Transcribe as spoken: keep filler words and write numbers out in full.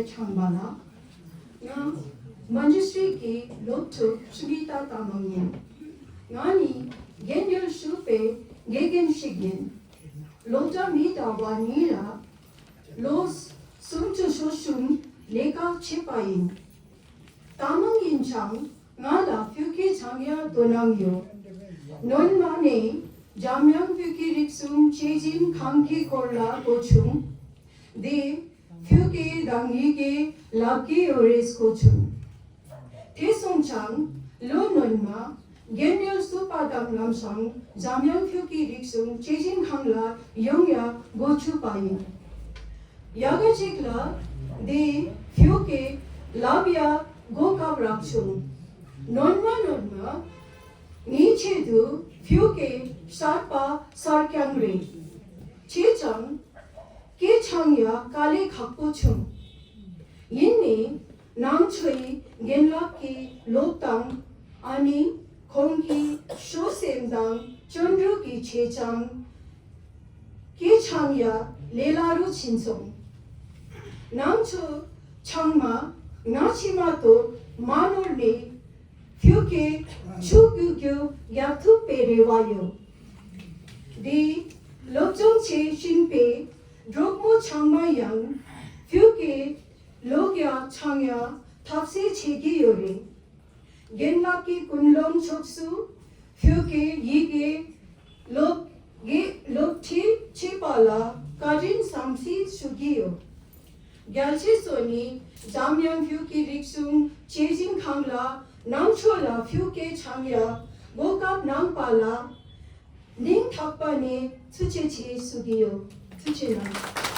ཆང་བ་ལ། ང་མན་ཇུ་སི་རི་གི་སློབ་ཕྲུག་ཤི་མི་ཏཱ་ཏ་མང་ཡིན། ང་ནི་རྒན་ཡོལ་ཞུགས་པའི་དགེ་རྒན་ཞིག་ཡིན། སློབ་གྲྭ་མི་འདྲ་བ་གཉིས་ལ་ལོ་སུམ་ཅུ་སོ་གསུམ་ལས་ཀ་བྱས་པ་ཡིན། ཏ་མང་ཡིན་ཀྱང་ང་ལ་བོད་སྐད་སྦྱང་ཡ་དོ་སྣང་ཡོད། སྔོན་མ་ནས་འཇམ་དབྱངས་བོད་ཀྱི་རིག་གཞུང་བྱེད་སྦྱིན་ཁང་གི་སྐོར་ལ་གོ་བྱུང་། དེ་བོད་སྐད་དང་ཡི་གེ་བསླབ་ཀྱི་ཡོད་རེད་གོ་བྱུང་། དེ་སོང་ཙང་ལོ་སྔོན་མ་རྒན་ཡོལ་བསུ་བ་དང་ལམ་སང་འཇམ་དབྱངས་བོད་ཀྱི་རིག་གཞུང་བྱེད་སྦྱིན་ཁང་ལ་ཡོང་ཡ་འགོ་ཚུགས་པ་ཡིན། ཡ་ག་ཅིག་ལ་དེ་བོད་སྐད་བསླབ་ཡ་གོ་སྐབས་རག་བྱུང་། སྔོན་མ་སྔོན་མ་ངའི་ཆེད་དུ་བོད་སྐད་གསར་པ་གསར་རྐྱང་རེད། བྱས་ཙང་སྐད་སྦྱང་ཡ་དཀའ་ལས་ཁག་པོ་བྱུང་། ཡིན་ནའི་ནང་ཆོས་རྒན་ལགས་ཀྱི་སློབ་སྟངས། ཨ་ནི་ཁོང་གི་སྤྲོ་སེམས་དང་བརྩོན་འགྲུས་ཀྱི་བྱས་ཙང་སྐད་སྦྱང་ཡ་ལས་སླ་རུ་ཕྱིན་སོང་། ནང་ཆོས་ཚང་མ་སྔ་ཕྱི་མ་གཏོགས་མ་ནོར་ནས་བོད་སྐད་ཆུ་རྒྱུག་རྒྱུག་རྒྱག་ཐུབ་པའི་རེ་བ་ཡོད། དེ་སློབ་སྦྱོང་བྱེད་བཞིན་པའི་གྲོགས་མོ་ཚང་མ་ཡང་བོད་སྐད་ཀློག་ཡ་སྦྱང་ཡ་ཐབས་ཤེས་བྱེད་ཀྱི་ཡོད་རེད། རྒན་ལགས་ཀྱི་ཀུན་སློང་ཕྱོགས་སུ་བོད་སྐད་ཡི་གེ་སློབ་དགེ་སློབ་ཁྲིད་བྱེད་པ་ལ་བཀའ་དྲིན་བསམ་ཤེས་ཞུ་གི་ཡོད། རྒྱལ་སྤྱི་སོ་ནི་འཇམ་དབྱངས་བོད་ཀྱི་རིག་གཞུང་བྱེད་སྦྱིན་ཁང་ལ་ནང་ཆོས་ལ་བོད་སྐད་སྦྱང་ཡ་གོ་སྐབས་གནང་པ་ལ་སྙིང་ཐག་པ་ནས་ཐུགས་རྗེ་ཆེ་ཞུ་གི་ཡོད། ཐུགས་རྗེ་གནང་།